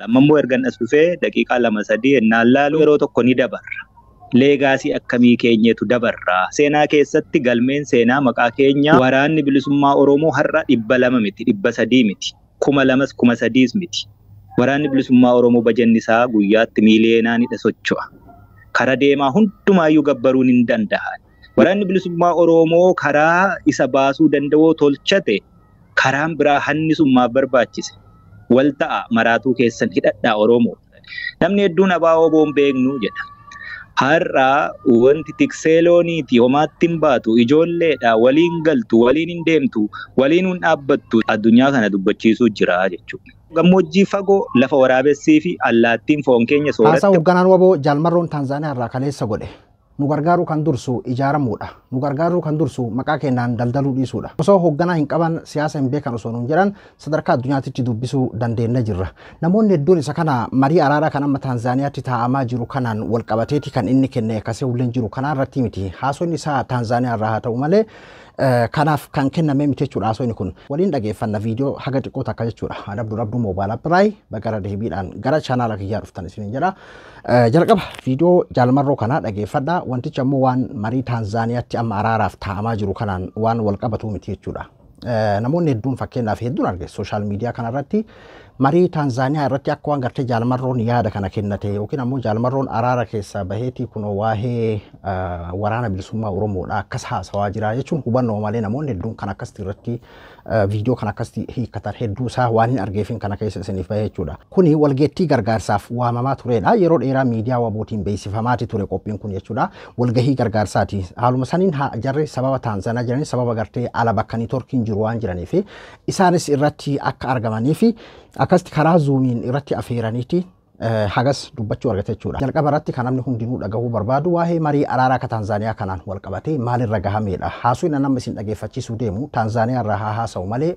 Amma immoo ergan as dhufee daqiiqaa 2-3 ennaan laalu yeroo tokko ni dabarra. Leegaasii akkamii keenyetu dabarra. Seenaa keessatti galmeen seenaa maqaa keenya waraanni bilisummaa Oromoo har'a 200 miti, 300 miti, 2000 3000 miti. Waraanni bilisummaa Oromoo bajanni isaa guyyaatti miiliyeenaanidha socho'a. Kara deemaa hundumaayyuu gabbaruun hin danda'an. Waraanni bilisummaa Oromoo karaa isa baasuu danda'u tolchate karaan biraa hannisummaaf barbaachise. Wal ta'a maraatuu keessan hidhadhaa Oromoo. Namni hedduun abaa'oo boon beeknu jedha. Har'a wanti tiksee looniiti homaatti hin baatu, ijoolleedha, waliin galtu, waliin hin deemtu, waliin hin dhaabbattu, addunyaa kana dubbachiisuu jira jechuudha. Gammoojjii fagoo lafa waraabessii fi allaattiin foon keenya Haasaa sooratte. Hoogganaan waboo Jaalmarroon Taanzaaniyaa irraa kaleessa godhe. Nu gargaaruu kan dursu ijaaramuudha. Nu gargaaruu kan dursu maqaa keenyaan daldaluu dhiisuudha. Osoo hoogganaa hin qaban siyaasa hin beekan osoo nuun jedhan sadarkaa addunyaatti dubbisuu dandeenya jirra. Namoonni hedduun isa kana marii araaraa kan amma Taanzaaniyaatti taa'amaa jiru kanaan wal qabateeti kan inni kenne akkasii hulleen jiru kanaa irratti miti. Haasonni isaa Taanzaaniyaa irraa haa ta'u malee kanaaf kan kenname miti jechuudha haasonni kun. Waliin dhageeffanna viidiyoo haga xiqqoo takka jechuudha. Adabduu dhabduu moobaayil appiraayi bagara deebiidhaan gara chaanaala kiyyaa dhuftan isiniin jedha. Jalqaba viidiyoo Jaalmarroo kanaa dhageeffadha. Wantichi ammoo waan marii Taanzaaniyaatti amma araaraaf taa'amaa jiru kanaan waan wal qabatu miti jechuudha. Namoonni hedduun fakkeenyaaf hedduun arge sooshaal miidiyaa kanarratti marii Taanzaaniyaa irratti akka waan gartee Jaalmarroon yaada kana kennate yookiin ammoo Jaalmarroon araara keessaa baheetii kunoo waa'ee waraana bilisummaa Oromoodha akkas haasawaa jira jechuun hubannoo malee namoonni hedduun kan akkasitti irratti viidiyoo kan akkasitti hiikkatan hedduu isaa waan hin argeefin kana keessa isiniif bahe jechuudha. Kuni walgeettii gargaarsaaf waamamaa turedha. Yeroo dheeraa miidiyaa wabootiin beeksifamaati ture qophiin kun jechuudha. Walgahii gargaarsaati. Haaluma saniin jarri sababa Taanzaaniyaa jiranii sababa gartee ala bakka niitoorkiin jiru waan jiranii fi isaanis irratti akka argamanii fi akkasitti karaa zuumiin irratti afeeraniiti hagas dubbachuu argate jechuudha. Jalqaba irratti kan namni hundinuu dhagahuu barbaadu waa'ee marii araaraa akka Taanzaaniyaa kanaan wal qabatee maalirra gahameedha. Haasuu inni nama isin dhageeffachiisuu deemu Taanzaaniyaa irraa haa haasa'u malee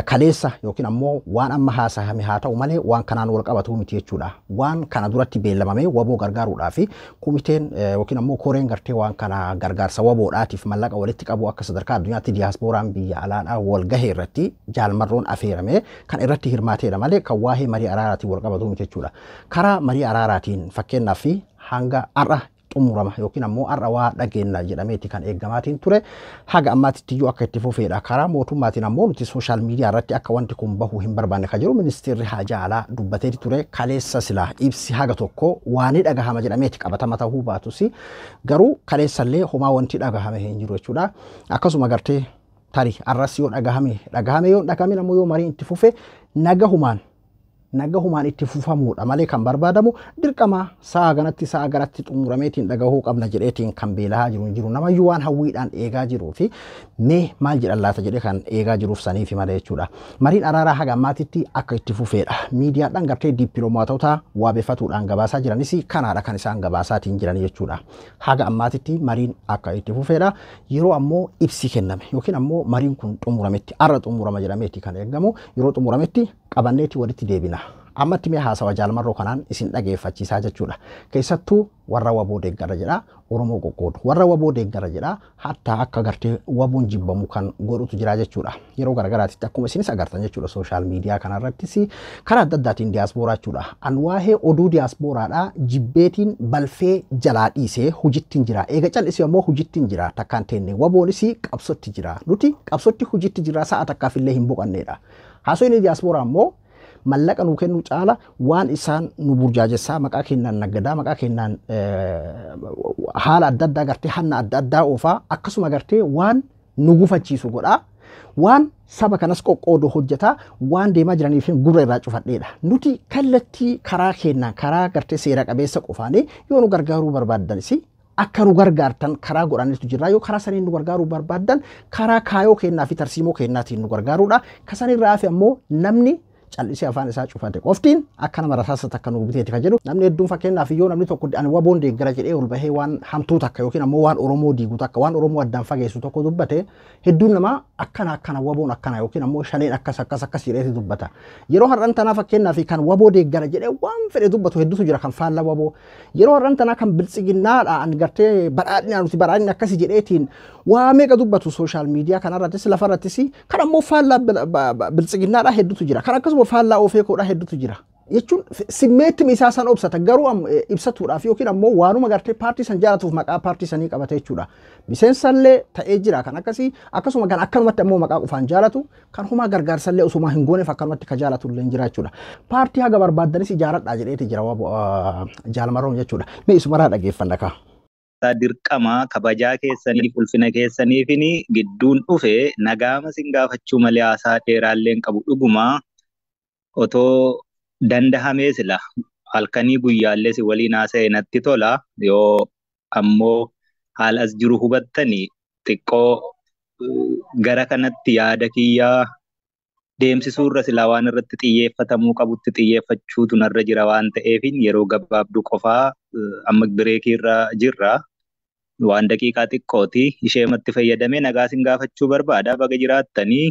kaleessa yookiin ammoo waan amma haasa'ame haa ta'u malee waan kanaan wal qabatu miti jechuudha. Waan kana duratti beellamamee waboo gargaaruudhaa fi kumiteen yookiin ammoo koreen gartee waan kana gargaarsa waboodhaatiif mallaqa walitti qabu akka sadarkaa addunyaatti diyaaspooraan biyya alaadhaa wal gahe irratti Jaalmarroon afeerame kan irratti hirmaateedha malee kan waa'ee marii araaraatiin wal qabatu miti jechuudha. Karaa marii araaraatiin fakkeenyaaf hanga har'a xumurama yookiin ammoo har'a waa dhageenna jedhameeti kan eeggamaatiin ture haga ammaatitti iyyuu akka itti fufeedha. Karaa mootummaatiin ammoo nuti sooshaal miidiyaa irratti akka wanti kun bahu hin barbaanne kan jiru ministeerri haajaa alaa dubbateeti ture. Kaleessa silaa ibsi haga tokko waa ni dhagahama jedhameeti qabatama ta'uu baatus garuu kaleessallee homaa wanti dhagahame hin jiru jechuudha. Akkasuma gartee tarii har'as yoo dhagahame dhagahame yoo dhagahame ammoo yoo mariin itti fufe nagahumaan itti fufamuudha malee kan barbaadamu dirqama sa'a kanatti sa'a garatti xumurameetiin dhagahuu qabna jedheetiin kan beelahaa jiru hin jiru. Namayyuu waan hawwiidhaan eegaa jiruu fi mee maal jedhan laata jedhee kan eegaa jiruuf saniif malee jechuudha. Mariin araaraa haga ammaatitti akka itti fufeedha. Miidiyaadhaan gartee dippiloomaatota waabeffatuudhaan gabaasaa jiranis kanaadha kan isaan gabaasaatiin jiran jechuudha. Haga ammaatitti mariin akka itti fufeedha. Yeroo ammoo ibsi kenname yookiin ammoo mariin kun xumurametti har'a xumurama jedhameeti kan eegamu yeroo xumurametti qabanneeti walitti deebina. Ammatti mee haasawa Jaalmarroo kanaan isin dhageeffachiisaa jechuudha. Keessattuu warra waboo deeggara jedha Oromoo qoqqoodu. Warra waboo deeggara jedha hatta akka gartee waboon jibbamu kan godhutu jira jechuudha. Yeroo garagaraatitti akkuma isinis agartan jechuudha sooshaal miidiyaa kanarrattis karaa adda addaatiin diyaaspooraa jechuudha. An waa'ee oduu diyaaspooraadhaa jibbeetiin balfee jalaa dhiisee hojittiin jira. Eega callisee ammoo hojittiin jira takkaan teenne waboonis qabsotti jira. Nuti qabsotti hojitti jira sa'a takkaafillee hin boqanneedha. Haasofni diyaaspooraa ammoo mallaqa nuu kennuu caala waan isaan nu burjaajessaa maqaa kennaan naggadaa maqaa kennaan haala adda addaa gartee hanna adda addaa oofaa akkasuma gartee waan nu gufachiisu godhaa waan saba kanas qoqqoodu hojjetaa waan deemaa jiraniif gurra irraa cufadheedha. Nuti kallattii karaa kennaan karaa gartee seera qabeessa qofaanii yoo nu gargaaruu barbaaddanis akka nu gargaartan karaa godhanitu jira. Yoo karaa saniin nu gargaaruu barbaaddan karaa kaayoo kennaa fi tarsiimoo kennaatiin nu gargaaruudha. Kasanirraa hafe ammoo namni callisee afaan isaa cufate qoftiin akka nama rasaasa takka nu biteeti kan jedhu namni hedduun fakkeenyaaf yoo namni tokko ani waboon deeggara jedhee ol bahee waan hamtuu takka yookiin ammoo waan Oromoo diigu takka waan Oromoo addaan fageessu tokko dubbate hedduun namaa akkana akkana waboon akkana yookiin ammoo shaneen akkas akkas akkas jedheeti dubbata. Yeroo har'an tanaa fakkeenyaaf kan waboo deeggara jedhee waan fedhe dubbatu hedduutu jira kan faalla waboo. Yeroo har'an tanaa kan biltsiginnaadha an gartee badhaadhina nuti badhaadhina akkasi jedheetiin waa meeqa dubbatu sooshaal miidiyaa kanarrattis lafarrattis kan ammoo faallaa biltsiginnaadha hedduutu jira. Kan akkasuma faallaa ofeekoodha hedduutu jira. Jechuun simmeetti isaa san obsata garuu ibsatuudhaaf yookiin ammoo waanuma gartee paartii san jaalatuuf maqaa paartii sanii qabate jechuudha. Miseensallee ta'ee jira kan akkasii, akkasuma kan akkanumatti ammoo maqaa qofaan jaalatu, kan homaa gargaarsallee osuma hin gooneef akkanumatti ka jaalatu illee jira jechuudha. Paartii haga barbaaddanis ijaaradhaa jedheeti jira jaalmaroon jechuudha. Mee isumarraa dhageeffanna kaa. Dirqama kabajaa keessaniif ulfina keessaniifini gidduun dhufe nagaama sin gaafachuu malee haasaa dheeraallee hin qabu. Dhugumaa otoo dandahamee sila halkanii guyyaallee si waliin haasa'e natti tola. Yoo ammoo haala as jiru hubattanii xiqqoo gara kanatti yaada kiyyaa deemsisuurra silaa waan irratti xiyyeeffatamuu qabutti xiyyeeffachuutu narra jira waan ta'eefin yeroo gabaabduu qofaa amma bireekii irra jirra. Waan daqiiqaa xiqqooti isheematti fayyadamee nagaa sin gaafachuu barbaada. Baga jiraattanii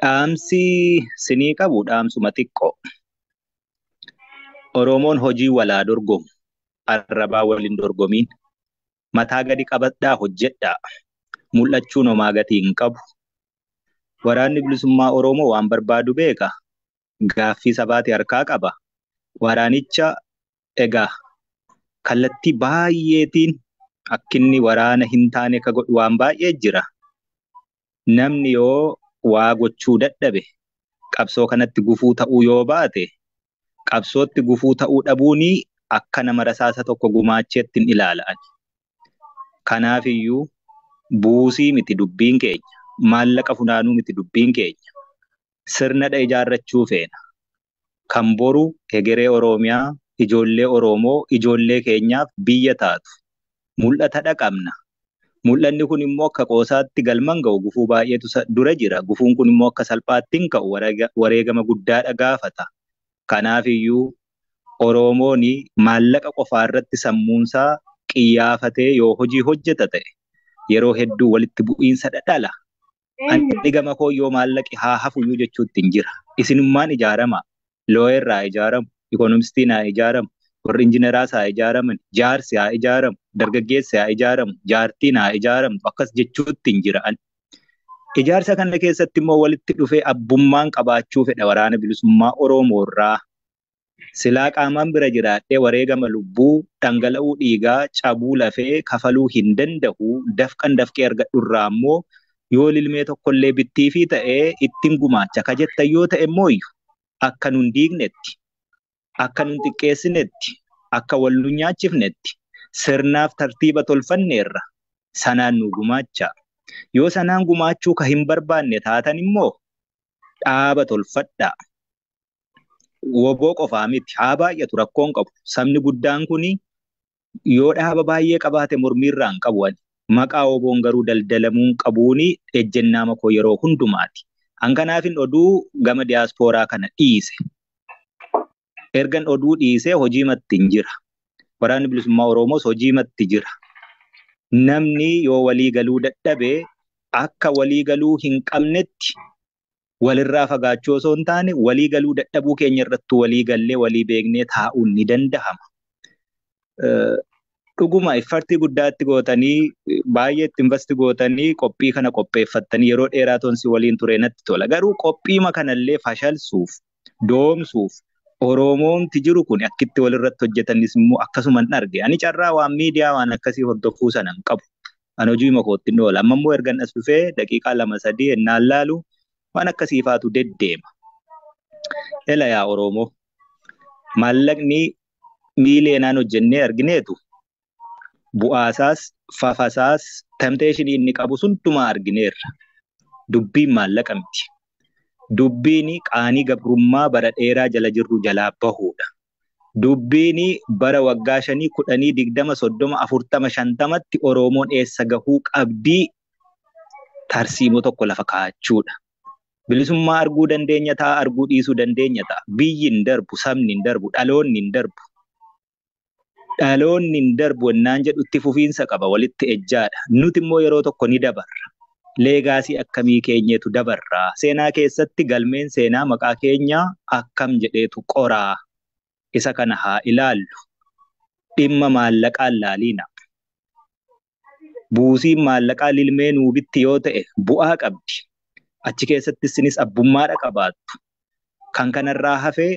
dhaamsi sinii qabu dhaamsuma xiqqoo. Oromoon hojii walaa dorgomu, arrabaa waliin dorgomiin, mataa gadi qabadhaa hojjedhaa, mul'achuun homaa gatii hin qabu. Waraanni bilisummaa Oromoo waan barbaadu beeka. Gaaffii sabaati harkaa qaba. Waraanicha egaa kallattii baay'eetiin akkinni waraana hin taane ka godhu waan baay'ee jira. Namni yoo waa gochuu dadhabe qabsoo kanatti gufuu ta'uu yoo baate qabsootti gufuu ta'uu dhabuuni akka nama rasaasa tokko gumaacheetti hin ilaala'an. Kanaafiyyuu buusii miti dubbiin keenya, maallaqa funaanuu miti dubbiin keenya. Sirnadha ijaarrachuu feena. Kan boru hegeree Oromiyaa, ijoollee Oromoo, ijoollee keenyaaf biyya taatu. Mul'ata qabna. Mul'anni kun immoo akka qoosaatti galman ga'u gufuu baay'eetu dura jira. Gufuun kun immoo akka salphaatti hin ka'u, wareegama guddaadha gaafata. Kanaafiyyuu Oromoon maallaqa qofaa irratti sammuunsaa qiyyaafatee yoo hojii hojjeta ta'e yeroo hedduu walitti bu'iinsa dhadhala. Ani gama koo yoo maallaqi haa hafuyyuu jechuutti hin jira. Isinummaan ijaarama. Looyerraa ijaaramu, ikoonomistiin haa ijaaramu, warri injineraas haa ijaaraman, jaarsi haa ijaaramu, dargaggeessi haa ijaaramu, jaartiin haa ijaaramtu akkas jechuutti hin jira. Ijaarsa kana keessatti immoo walitti dhufee abbummaan qabaachuu fedha waraana bilisummaa Oromoo irraa. Silaa qaamaan bira jiraadhee wareegama lubbuu, dhangala'uu dhiigaa, cabuu lafee kafaluu hin danda'u. Dafqan dafqee argadhu irraa immoo yoo lilmee tokkollee bittiifii ta'ee ittiin gumaacha. Ka jettan yoo ta'e immoo akka nun diignetti, akka nun xiqqeessinetti, akka wal nu nyaachifnetti sirnaaf tartiiba tolfanneerra sanaan nu gumaacha. Yoo sanaan gumaachuu ka hin barbaanne taatan immoo dhaaba tolfadhaa. Woboo qofaa miti haa baay'atu rakkoon qabu. Sabni guddaan kuni yoo dhaaba baay'ee qabaate mormiirraa hin qabu. Maqaa woboon garuu daldalamuun qabuuni ejjennaa makoo yeroo hundumaati. Kanaafin oduu gama diyaaspooraa kana dhiise. Ergan oduu dhiisee hojii matti hin jira. Waraanni bilisummaa Oromoos hojii matti jira. Namni yoo walii galuu dadhabe akka walii galuu hin qabnetti walirraa fagaachuu osoo hin taane walii galuu dadhabuu keenya irrattuu walii gallee walii beeknee taa'uun ni danda'ama. Dhuguma iffartii guddaatti gootanii baay'ee itti investi gootanii qophii kana qopheeffattanii yeroo dheeraa toonsi waliin ture natti tola. Garuu qophiima kanallee fashalsuuf, doomsuuf Oromoomti jiru kun akkitti walirratti hojjetanis immoo akkasuma hin arge. Ani carraa waan miidiyaa waan akkasii hordofuu sana hin qabu. Ani hojii makootti hin oola. Amma immoo ergan as dhufee daqiiqaa 2-3 ennaan laalu waan akkasiifaatu deddeema. Ela yaa Oromoo, maallaqni miileenaan hojjennee argineetu bu'aasaas, fafasaas, tempteeshinii inni qabu sundumaa argineerra. Dubbiin maallaqa miti. Dubbiin qaanii gabrummaa bara dheeraa jala jirru jalaa bahuudha. Dubbiin bara waggaa 5, 10, 20, 30, 40, 50tti Oromoon eessa gahuu qabdii tarsiimoo tokko lafa kaa'achuudha. Bilisummaa arguu dandeenya ta'a, arguu dhiisuu dandeenya ta'a. Biyyi hin darbu, sabni hin darbu, dhaloonni hin darbu. Dhaloonni hin darbu ennaan jedhutti fufiinsa qaba, walitti ejjaadha. Nuti immoo yeroo tokko ni dabarra. Leegaasii akkamii keenyeetu dabarra. Seenaa keessatti galmeen seenaa maqaa keenyaa akkam jedheetu qoraa. Isa kana haa ilaallu. Dhimma maallaqaan laaliina. Buusiin maallaqaa lilmee nuu bitti yoo ta'e bu'aa qabdi. Achi keessatti isinis abbummaadha qabaattu. Kan kanarraa hafee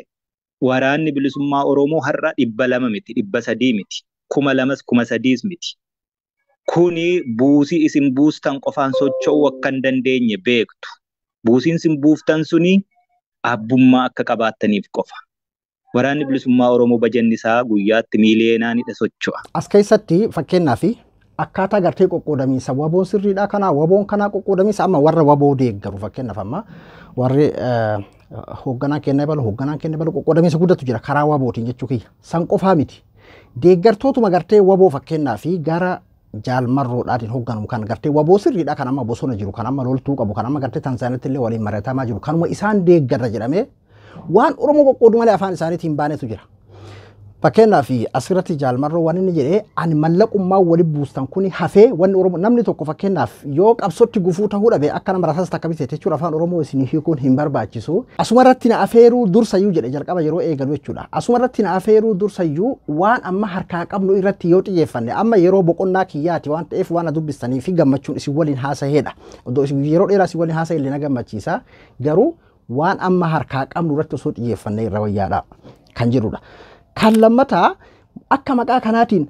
Waraanni bilisummaa Oromoo har'a 200 miti, 300 miti, 2000 3000 miti. Kuni buusii isin buustan qofaan socho'uu akka hin dandeenye beektu. Buusiin isin buuftan suni abbummaa akka qabaattaniif qofa. Waraanni bilisummaa Oromoo bajanni isaa guyyaatti miiliyeenaanidha socho'a. As keessatti fakkeenyaaf akkaataa gartee qoqqoodamiinsa waboon sirriidha kanaa waboon kanaa qoqqoodamiinsa amma warra waboo deeggaru fakkeenyaaf amma warri hoogganaa kenna balu hoogganaan kenna balu qoqqoodamiinsa guddatu jira karaa wabootiin jechuu kiyya. San qofaa miti. Deeggartootuma gartee waboo fakkeenyaaf gara jaalmarroodhaatiin hoogganamu kan gartee waboo sirriidha kan amma bosona jiru kan amma loltuu qabu kan amma gartee Tanzaaniyaatti illee waliin mari'atamaa jiru kanuma isaan deeggarra jedhamee waan Oromoo qoqqoodu malee afaan isaaniitiin baanetu jira. Fakkeenyaaf asirratti jaalmarroo waan inni jedhee ani mallaqummaa wali buustan kuni hafee wanni Oromoo namni tokko fakkeenyaaf yoo qabsootti gufuu ta'uu dhabe akka nama rasaas takka bitee jechuudha afaan Oromoo isin hiikuun hin barbaachisu. Asuma irratti na afeeruu dursayyuu jedhe jalqaba yeroo eegalu jechuudha. Asuma irratti na afeeruu dursayyuu waan amma harkaa qabnu irratti yoo xiyyeeffanne amma yeroo boqonnaa kiyyaati waan ta'eef waan na dubbistanii fi gammachuun isin waliin haasa'eedha. Yeroo dheeraa isin waliin haasa'e illee na gammachiisa. Garuu waan amma harkaa qabnu irratti osoo xiyyeeffanne irra wayyaadha kan jedhudha. Kan lammataa akka maqaa kanaatiin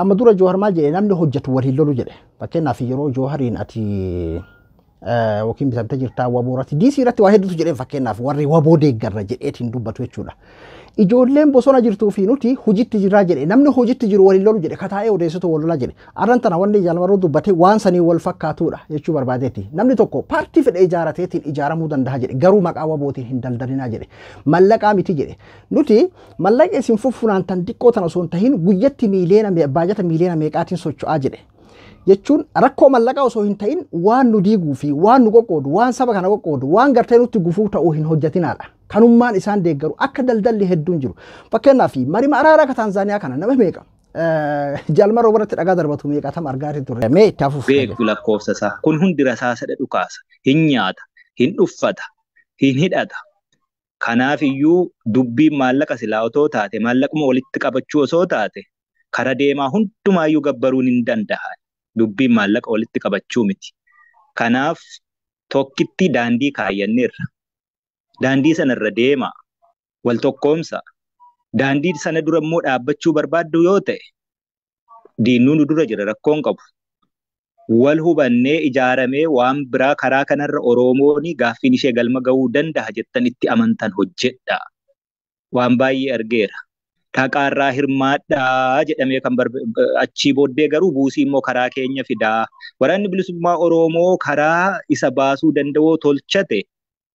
amma dura Joohar maal jedhe namni hojjetu wal hin lolu jedhe. Fakkeenyaaf yeroo Joohariin ati yookiin bitamtee jirtaa waboo irratti DC irratti waa hedduutu jedheen fakkeenyaaf warri waboo deeggarra jedheetiin dubbatu jechuudha. Ijoolleen bosona jirtuu fi nuti hojiitti jirraa jedhe namni hojiitti jiru wal hin lolu jedhe kataa'ee odeessitu wal lolaa jedhe. Arran tana wanni jaalmarroo dubbate waan sanii wal fakkaatudha jechuu barbaadeeti. Namni tokko paartii fedhe ijaarateetiin ijaaramuu danda'a jedhe garuu maqaa wabootiin hin daldalinaa jedhe. Mallaqaa miti jedhe. Nuti mallaqa isin fuffunaantan xiqqoo tana osoo hin tahin guyyatti miiliyoona baajata miiliyoona meeqaatiin socho'aa jedhe. Jechuun rakkoo mallaqaa osoo hin ta'in waan nu diiguu fi waan nu qoqqoodu waan saba kana qoqqoodu waan gartee nutti gufuu ta'uu hin hojjetinaadha. Kanummaan isaan deeggaru akka daldalli hedduun jiru. Fakkeenyaaf marima araaraa ka Taanzaaniyaa kana nama meeqa jaalmarroo biratti dhagaa darbatu meeqa tam argaa turre. Mee itti hafuuf. Beektu lakkoofsa isaa kun hundi rasaasa dhukaasa hin nyaata hin uffata hin hidhata. Kanaaf iyyuu dubbiin maallaqa silaa otoo taate maallaquma walitti qabachuu osoo taate kara deemaa hundumaayyuu gabbaruun hin danda'an. Dubbiin maallaqa walitti qabachuu miti. Kanaaf tokkitti daandii kaayyanneerra. Daandii sanarra deema. Wal tokkoomsa. Daandii sana dura immoo dhaabbachuu barbaaddu yoo ta'e diinnuu nu dura jira rakkoon qabu. Wal hubannee ijaaramee waan biraa karaa kanarra Oromoon gaaffiin ishee galma ga'uu danda'a jettan itti amantan hojjedha. Waan baay'ee argeera. Dhaqaarraa hirmaadhaa jedhamee kan achii booddee garuu buusii immoo karaa keenya fidaa. Waraanni bilisummaa Oromoo karaa isa baasuu danda'u tolchate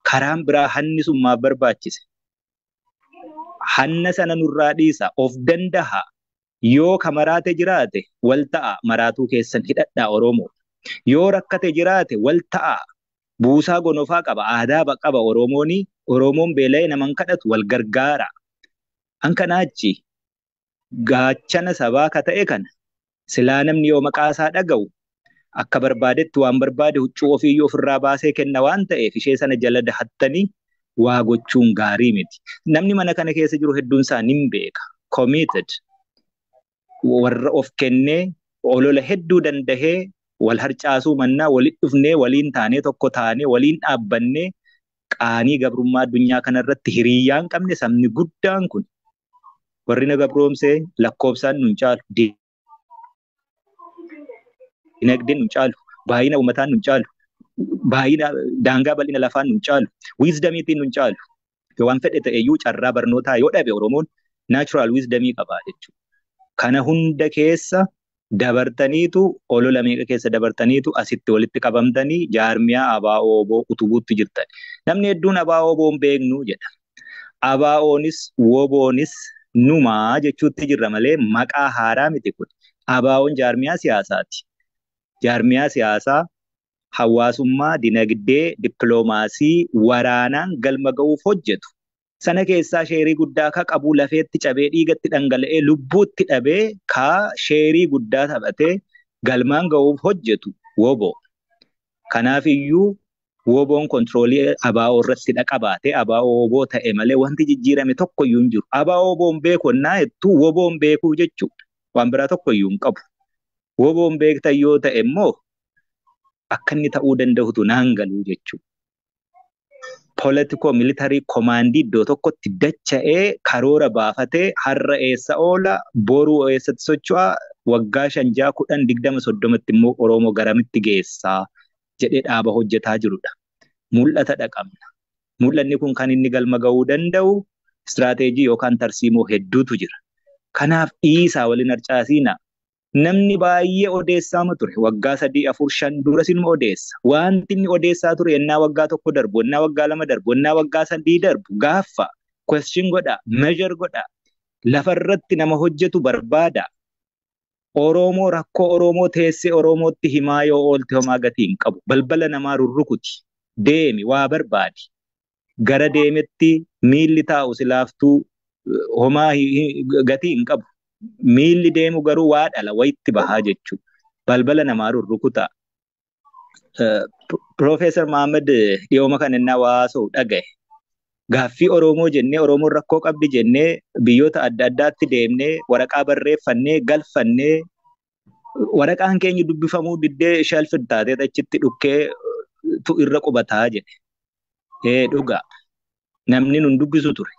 karaan biraa hanni sun maaf barbaachise. Hanna sana nurraa dhiisa of danda'a. Yoo ka maraate jiraate wal ta'a maraatuu keessan hidhadhaa Oromoo. Yoo rakkate jiraate wal ta'a. Buusaa gonofaa qaba aadaa qaba Oromooni. Oromoon beela'ee naman kadhatu wal gargaara. Hankanaachi gaachana sabaa ka ta'e kana silaa namni yoo maqaa isaa dhaga'u akka barbaadetti waan barbaade huccuu ofiiyyuu ofirraa baasee kenna waan ta'eef ishee sana jala dahattanii waa gochuun gaarii miti. Namni mana kana keessa jiru hedduun isaa nin beeka. Committed. Warra of kennee olola hedduu dandahee wal harcaasuu mannaa walitti dhufnee waliin taanee tokko taanee waliin dhaabbannee qaanii gabrummaa addunyaa kanarratti hiriyyaan qabne sabni guddaan kun warri na gabroomsee lakkoofsaan nun caalu, dinagdeen nun caalu, baay'ina uummataan nun caalu, baay'ina daangaa bal'ina lafaan nun caalu, wiizdamiitiin nun caalu. Yoo waan fedhe ta'eyyuu carraa barnootaa yoo dhabe Oromoon naachuraal wiizdamii qaba jechuudha. Kana hunda keessa dabartaniitu olola meeqa keessa dabartaniitu asitti walitti qabamtanii jaarmiyaa ABO utubuutti jirtan. Namni hedduun ABO hin beeknu jedha. ABOnis WBOnis numaa jechuutti jirra malee maqaa haaraa miti kun. ABOn jaarmiyaa siyaasaati. Jaarmiyaa siyaasaa hawaasummaa, dinagdee, dippiloomaasii, waraanaan galma ga'uuf hojjetu. Sana keessaa sheerii guddaa ka qabu lafeetti cabee dhiigatti dhangala'ee lubbuutti dhabee ka sheerii guddaa taphatee galmaan ga'uuf hojjetu WBO. Kanaaf iyyuu WBOn kontiroolii ABO irratti qabaatee ABO WBO ta'e malee wanti jijjiirame tokko iyyuu hin jiru. ABO WBOn beeku ennaa jettu WBOn beekuu jechuudha. Waan biraa tokko iyyuu hin qabu. WBOn beektan yoo ta'e immoo akka inni ta'uu danda'utu naan galuu jechuudha. Political military command iddoo tokkotti dacha'ee karoora baafatee har'a eessa oola, boruu eessatti socho'a, waggaa 5, 6, 10, 20, 30tti immoo Oromoo garamitti geessaa jedhee dhaaba hojjetaa jirudha. Mul'ata dhaqabna. Mul'anni kun kan inni galma ga'uu danda'u istiraateejii yookaan tarsiimoo hedduutu jira. Kanaaf dhiisaa waliin harcaasiina. Namni baay'ee odeessaama ture. Waggaa 3, 4, 5 dura sinuma odeessa. Wanti inni odeessaa ture ennaa waggaa 1 darbu, ennaa waggaa 2 darbu, ennaa waggaa 3 darbu gaaffa question godha, measure godha. Lafarratti nama hojjetu barbaada. Oromoo rakkoo Oromoo teessee Oromootti himaa yoo oolte homaa gatii hin qabu. Balbala namaa rurrukuti. Deemi waa barbaadi. Gara deemetti miilli taa'u silaaftuu homaa gatii hin qabu. Miilli deemu garuu waa dhala wayitti bahaa jechuudha. Balbala namaa rurrukuta. Piroofeesar Mahammad dhiyooma kan inni hawaasa'u dhagaye. Gaaffii Oromoo jennee Oromoon rakkoo qabdi jennee biyyoota adda addaatti deemnee waraqaa barreeffannee galfannee waraqaan keenya dubbifamuu diddee shelf taatee achitti dhukkee tu irra qubataa jedhe. Dhugaa namni nun dubbisu ture.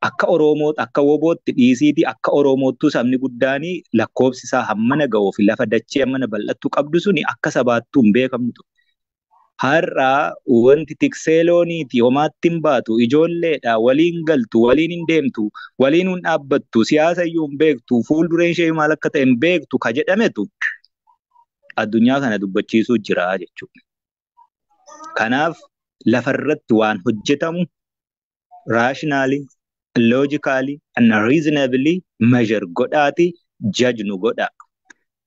Akka Oromoo akka wobootti dhiisiitii akka Oromoottuu sabni guddaan lakkoofsi isaa hammana ga'uu fi lafa dachee hammana bal'attu qabdu suni akka sabaattuu hin beekamtu. Har'a wanti tiksee looniiti homaatti hin baatu, ijoolleedha, waliin galtu, waliin hin deemtu, waliin hin dhaabbattu, siyaasa iyyuu hin beektu, fuuldureen ishee maal akka ta'e hin beektu ka jedhametu addunyaa kana dubbachiisuu jira jechuudha. Kanaaf lafarratti waan hojjetamu rationally, logically and reasonably measure godhaati judge nu godha.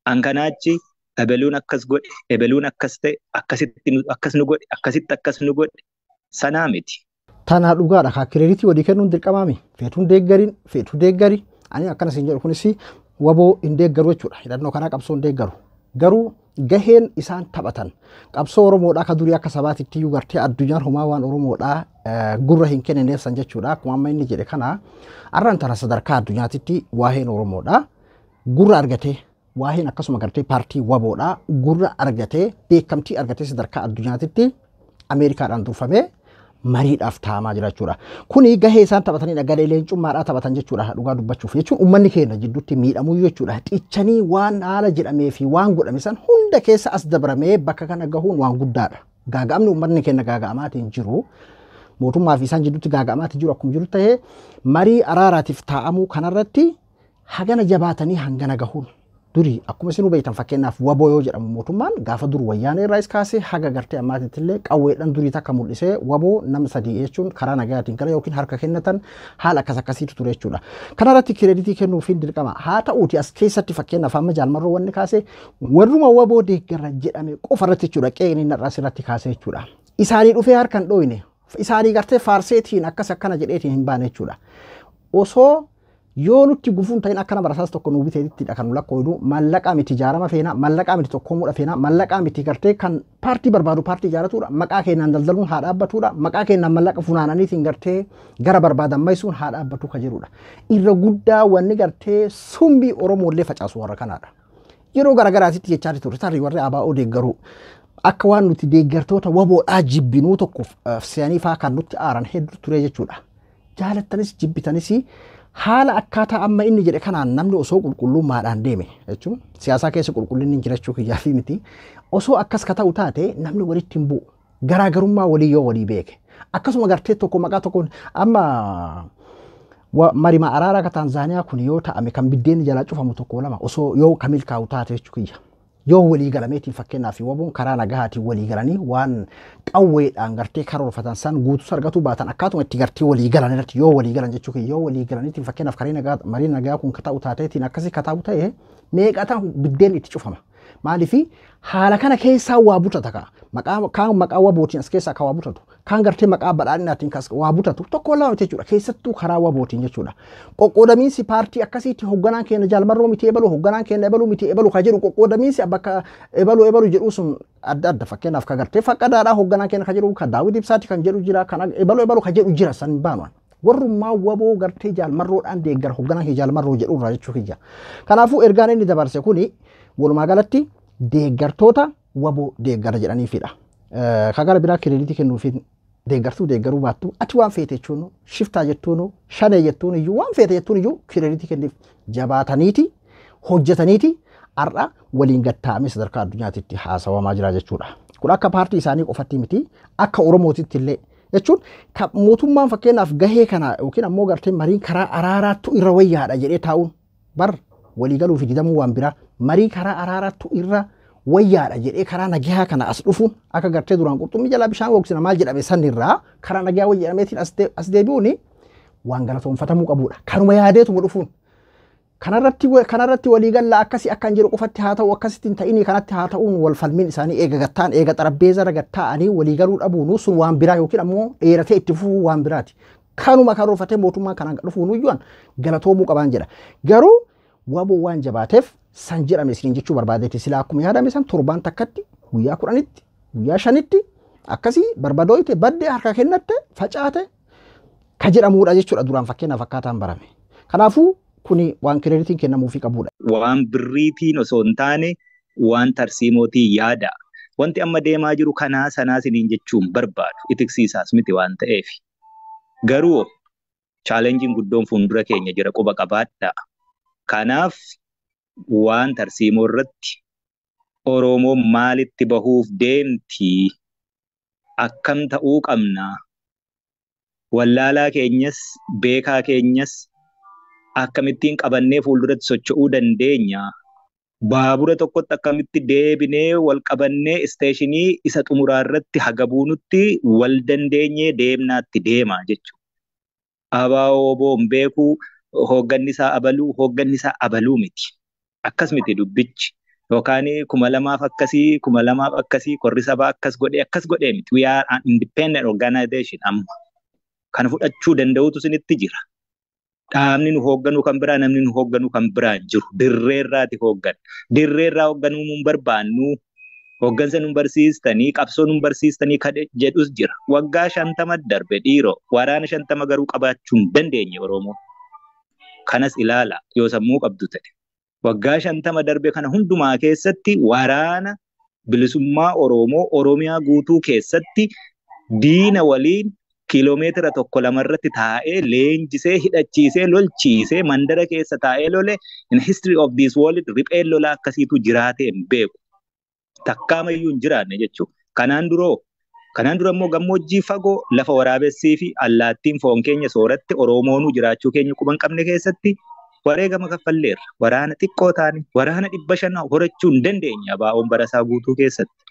An kanaachi ebeluun akkas godhe, ebeluun akkas ta'e, akkasitti akkas nu godhe, akkasitti akkas nu godhe sanaa miti. Tanaa dhugaadha. Kaa kireeditii walii kennuun dirqamaami. Feetuun deeggariin, feetuu deeggari. Ani akkana siin jedhu kunis waboo hin deeggaru jechuudha. Hidhannoo kanaa qabsoo hin deeggaru. Garuu gaheen isaan taphatan qabsoo Oromoodhaa ka durii akka sabaatitti iyyuu gartee addunyaan homaa waan Oromoodhaa gurra hin kennineef san jechuudha. Akkuma amma inni jedhe kana arraan tana sadarkaa addunyaatitti waa'een Oromoodhaa gurra argatee waa'een akkasuma gartee paartii waboodhaa gurra argatee beekamtii argatee sadarkaa addunyaatitti Ameerikaadhaan durfamee mariidhaaf taa'amaa jira jechuudha. Kuni gahee isaan taphatanidha. Gadee leencummaadhaa taphatan jechuudha. Dhugaa dubbachuuf jechuun uummanni keenya jidduutti miidhamuu jechuudha. Xichanii waan haala jedhamee fi waan godhame san hunda keessa as dabramee bakka kana gahuun waan guddaadha. Gaaga'amni uummanni keenya gaaga'amaatiin jiru mootummaa fi isaan jidduutti gaaga'amaatiin jiru akkuma jiru ta'ee marii araaraatiif taa'amuu kanarratti hagana jabaatanii hangana gahuun durii akkuma isin hubaytan fakkeenyaaf waboo yoo jedhamu mootummaan gaafa dur wayyaanee irraa kaasee haga gartee ammaatitti illee qawweedhaan durii takka mul'isee waboo nama sadii jechuun karaa nagayaatiin gara yookiin harka kennatan haala akkas akkasiitu ture jechuudha. Kanarratti kireeditii kennuufiin dirqama. Haa ta'uuti as keessatti fakkeenyaaf amma jaalmarroo wanni kaasee warruma waboo deeggarra jedhame qofa irratti jechuudha qe'een inni irraa asirratti kaasee jechuudha. Isaanii dhufee harka hin dhooyne isaanii gartee faarseetiin akkas akkana jedheetiin hin baane jechuudha. Osoo yoo nutti gufuun ta'in akkana barasaas tokko nuu biteetittidha kan nu lakkoofnu mallaqaa miti ijaarama feena mallaqaa miti tokkoomudha feena mallaqaa miti gartee kan paartii barbaadu paartii ijaaratudha maqaa keenyaan daldaluun haa dhaabbatudha maqaa keenyaan mallaqa funaananiitiin gartee gara barbaadan maysuun haa dhaabbatu ka jedhudha. Irra guddaa wanni gartee sumbii Oromoollee facaasu warra kanaadha. Yeroo garaagaraatitti jechaa ture tarii warri ABO deeggaruu akka waan nuti deeggartoota waboodhaa jibbinuu tokkoof se'anii faa kan nutti aaran hedduu ture jechuudha. Jaalattanis jibbitanis haala akkaataa amma inni jedhe kanaan namni osoo qulqullummaadhaan deeme jechuun siyaasaa keessa qulqullinni hin jirachuu kiyyaa fi miti osoo akkas ka ta'u taate namni walitti hin bu'u garaagarummaa walii yoo walii beeke akkasuma gartee tokko maqaa tokkoon amma marima araaraa ka Taanzaaniyaa kun yoo ta'ame kan biddeenni jalaa cufamu tokko lama osoo yoo ka milkaa'u taate jechuu kiyya. Yoo walii galameetiin fakkeenyaaf waboon karaa nagahaatiin walii galanii waan qawweedhaan gartee karoorfatan san guutus argatuu baatan akkaatuma itti gartee walii galan irratti yoo walii galan jechuu yoo walii galaniitiin fakkeenyaaf marii nagaa kun kata'u taateetiin akkasii kata'u ta'e meeqataan biddeen itti cufama. Maaliif haala kana keessaa waa butata ka'a. Maqaa kaan maqaa wabootiin as keessaa ka waa butatu. Kaan gartee maqaa badhaadhinaatiin kas waa butatu tokko lama jechuudha. Keessattuu karaa wabootiin jechuudha. Qoqqoodamiinsi paartii akkasiitti hoogganaan keenya jaalmarroo miti ebalu hoogganaan keenya ebaluu miti ebalu ka jedhu qoqqoodamiinsi bakka ebaluu ebaluu jedhu sun adda adda fakkeenyaaf ka gartee faqqadaadhaa hoogganaan keenya ka jedhu ka Daawit Ibsaati kan jedhu jira kan ebaluu ebaluu ka jedhu jira san baanuan. Warrummaa waboo gartee jaalmarroodhaan deeggar hoogganaan keenya jaalmarroo jedhurraa jechuu kiyya. Kanaafuu ergaan inni dabarse kuni walumaa galatti deeggartoota waboo deeggara jedhaniifidha. Ka gara biraa kireeditii kennuufiin Deeggartuu deeggaruu baattu, ati waan feete jechuun, shiftaa jettuun, shanee jettuun iyyuu, waan feete jettuun iyyuu, credit kenniif. Jabaataniiti hojjetaniiti har'a waliin gattaa'amee sadarkaa addunyaatitti haasawamaa jira jechuudha. Kun akka paartii isaanii qofatti miti, akka Oromootitti illee jechuun mootummaan fakkeenyaaf gahee kana yookiin ammoo gartee mariin karaa araaraattu irra wayyaadha jedhee taa'uun, bar waliigaluu fi didamuu waan biraa, marii karaa araaraattu irra wayyaadha jedhee karaa nagayaa kana as dhufuun, akka gartee duraan qurxummii jalaa bishaan gogsina maal jedhame sanirraa karaa nagayaa wayya jedhameetiin as deebi'uun waan galatoonfatamuu qabudha. Kanuma yaadeetuma dhufuun. Kanarratti waliigalla akkasii akkan jedhu qofatti haa ta'u, akkasitti hin ta'inii kanatti haa ta'uun, wal falmiin isaanii eega gattaan eega xarabbeeza irra gattaa'anii waliigaluu dhabuun sun waan biraa yookiin ammoo dheeratee itti fufuu waan biraati. Kanuma karoorfatee mootummaan kanaan dhufuun iyyuu galatoomuu qabaan jedha. Garuu WBO waan jabaateef san jedhame isiniin jechuu barbaadeeti. Silaa akkuma yaadame san torbaan takkatti, guyyaa 10tti, guyyaa 5tti akkasii barbadooyte, baddee, harka kennatte, facaate ka jedhamudha jechuudha duraan fakkeenyaaf akkaataan barame. Kanaafuu kuni waan creditiin kennamuufii qabudha. Waan birriitiin osoo hin taane waan tarsiimootiin yaada. Wanti amma deemaa jiru kanaa sanaa isiniin jechuun barbaadu. Itiksiisaas miti waan ta'eef. Garuu challengeiin guddoon fuuldura keenya jira, quba qabaadhaa. Kanaaf waan tarsiimoo irratti Oromoon maalitti bahuuf deemti? Akkam ta'uu qabna? Wallaalaa keenyas beekaa keenyas akkamittiin qabannee fuulduratti socho'uu dandeenya? Baabura tokkotti akkamitti deebinee wal qabannee station isa xumuraa irratti haga buunutti wal dandeenyee deemnaatti deema jechuudha. ABO hin beekuu, hoogganni isaa abaluu, hoogganni isaa abaluu miti. Akkas miti dubbichi. Yookaan 2000 akkasii, 2000 akkasii, korri sabaa akkas godhee akkas godhee miti. We are an independent organization amma. Kana fudhachuu danda'utu isinitti jira. Dhaabni nu hoogganuu kan biraa, namni nu hoogganuu kan biraa hin jiru. Dirreerraati hooggan. Dirreerraa hoogganuu nu barbaannu, hooggansa nu barsiistanii, qabsoo nu barsiistanii kan jedhus jira. Waggaa 50 darbe dhiiroo, waraana 50 garuu qabaachuu hin dandeenye Oromoo. Kanas ilaala yoo sammuu qabdu ta'e. Waggaa 50 darbe kana hundumaa keessatti waraana bilisummaa Oromoo Oromiyaa guutuu keessatti diina waliin kiiloomeetira tokko lamarratti taa'ee leenjisee, hidhachiisee, lolchiisee, mandara keessa taa'ee lole, in history of this world ripheen lolaa akkasiitu jiraatee hin beeku. Takkaamayyuu hin jiraanne jechuudha. Kanaan dura immoo gammoojjii fagoo lafa waraabessii fi allaattiin foon keenya sooratte Oromoonuu jiraachuu keenya quban qabne keessatti wareegama kaffalleerra. Waraana xiqqoo taane waraana 500 horachuu hin dandeenye ABO'n barasaa guutuu keessatti.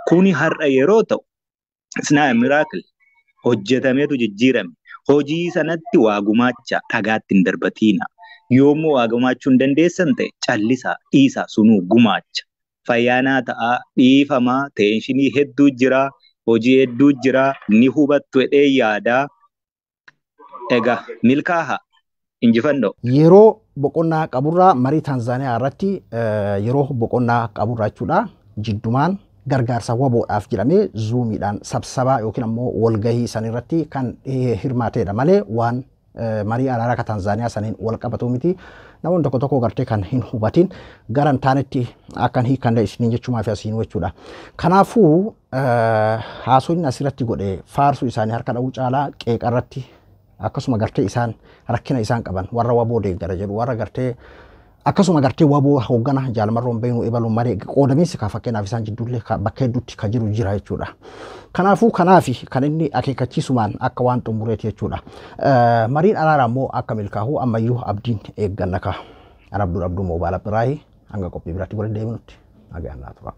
Kuni har'a yeroo ta'u, it's not a miracle. Hojjetameetu jijjiirame. Hojii sanatti waa gumaacha, dhagaatti hin darbatiina. Yoommoo waa gumaachuu hin dandeessan ta'e callisaa, dhiisaa, sunuu gumaacha. Fayyaanaa ta'aa, dhiifamaa, tension hedduu jira, hojii hedduu jira, ni hubattu jedhee yaadaa. Egaa milkaa'a, injifannoo. Yeroo boqonnaa qaburraa marii Taanzaaniyaa irratti, yeroo boqonnaa qaburraa jechuudha, jiddumaan gargaarsa WBOdhaaf jedhamee Zoomiidhaan sabsabaa yookiin ammoo walgahii san irratti kan hirmaatedha malee waan marii araaraa ka Taanzaaniyaa saniin wal qabatu miti. Namoonni tokko tokko gartee kan hin hubatin gara hin taanetti akkan hiikanne isiniin jechuumaa fi asiin jechuudha. Kanaafuu haasofni asirratti godhe faarsuu isaanii harka dha'uu caalaa qeeqa irratti, akkasuma gartee isaan rakkina isaan qaban, warra WBO deeggara jedhu, warra gartee akkasuma gartee WBO hooggana jaalmarroon beeknu ebaluun malee qoodamiinsi ka fakkeenyaaf isaan jidduullee bakka hedduutti kan jiru jira jechuudha. Kanaafuu kanaafi kan inni akeekkachiisumaan akka waan xumureeti jechuudha. Mariin araaraa immoo akka milkaa'u ammayyuu abdiin eegganna ka. Ana Abduu Abduu Moobaala Biraayi, hanga qophii biraatti waliin deebinutti nagaan naa tura.